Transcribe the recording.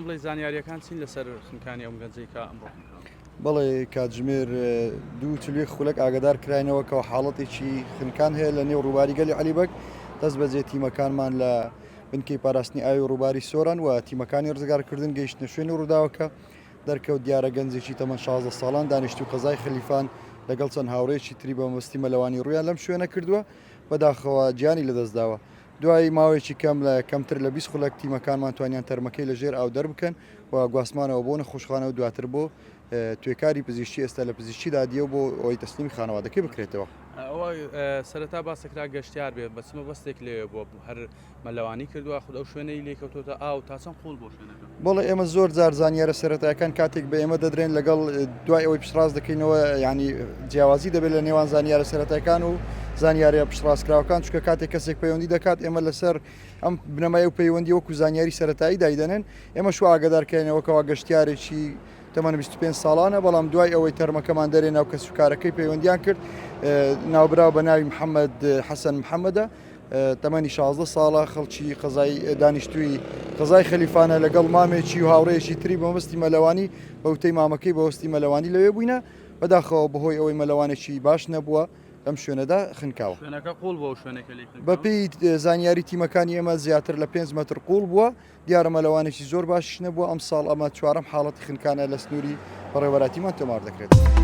بڵێ زانیاریەکان چین لەسەر خنکانی ئەم گەنجەی کە ئەمڕۆ خنکاوە؟ بەڵێ کاتژمێر دوو چلوێک خولەک ئاگدار کراینەوە کەەوە حاڵەتێکی خنکان هەیە لە نێو ڕووباری گەلی علی بەگ دەست بەجێ تیمەکانمان لە بنکەی پاراستنی ئاوی ڕووباری سۆران و تیمەکانی ڕزگارکردن گەیشتنە شوێنی ڕووداوەکە دەرکەوت دیارە گەنجێکی تەمەن 16 ساڵان دانیشتوو قەزای خەلیفان لەگەڵ چەند هاوڕێیەکی تری بە مەبەستی مەلەوانی ڕوویان لەم شوێنە کردووە بەداخەوە گیانی لەدەستداوە. دوای ماوەیەکی کەم لە کەمتر لە 20 خولەک تیمەکانمان توانیان تەرمەکەی لە ژێر ئاو دەربکەن و گواستمانەوە بۆ نەخۆشخانە و دواتر بۆ توێکاری پزیشکی ئێستا لە پزیشکی دادیە و بۆ ئەوەی تەسلیمی خانەوادەکەی بکرێتەوە. ئەوە سەرەتا باسەکرا گەشتیار بێت بە چ مەبەستێک لەوێ بووە هەر مەلەوانی کردووە خود ئەو شوێنەی لێ کەوتۆتە ئاو تا چەند قوڵ بۆ شوێنەکە؟ بەڵێ ئێمە زۆر جار زانیارە سەرەتایەکان کاتێک بە ئێمە دەدرێن لەگەڵ دوای ئەوەی پشتڕاست دەکەینەوە ینی جیاوازی دەبێت لە نێوان زانیارە سەرەتایەکان و زانیاریە پشتڕاستکراوەکان چونکە کاتێک کەسێک پەیوەندی دەکات ئێمە لەسەر ئەم بنەمای و پەیوەندی وەکو زانیاری سەرەتایی دایدەنێن ئێمە شو ئاگادارکەینەوە کەوا گەشتیارێکی تەمەن 25 ساڵانە بەڵام دوای ئەوەی تەرمەکەمان دەرێ ناو کەسوکارەکەی پەیوەندیان کرد ناوبراو بە ناوی محەممەد حەسەن محەممەدە تەمەنی 16 ساڵە خەڵکی قەزای دانیشتووی قەزای خەلیفانە لەگەڵ مامێکی و هاوڕێیەکی تری بە مەبەستی مەلەوانی بە وتەی مامەکەی بە وەستی مەلەوانی لەوێ بووینە بەداخەوە بەهۆی ئەوەی مەلەوانێکی باش نەبووە لەم شوێنەدا خنکاوە. شوێنەکە قوڵ بووە ئەو شوێنەی کە لێی خنکاوە؟ بەپێی زانیاری تیمەکانی ئێمە زیاتر لە 5 مەتر قوڵ بووە، دیارە مەلەوانێکی زۆر باشیش نەبووە، ئەمساڵ ئەمە چوارەم حاڵەتی خنکانە لە سنووری بەڕێوەبەرایەتیمان تۆمار دەکرێت.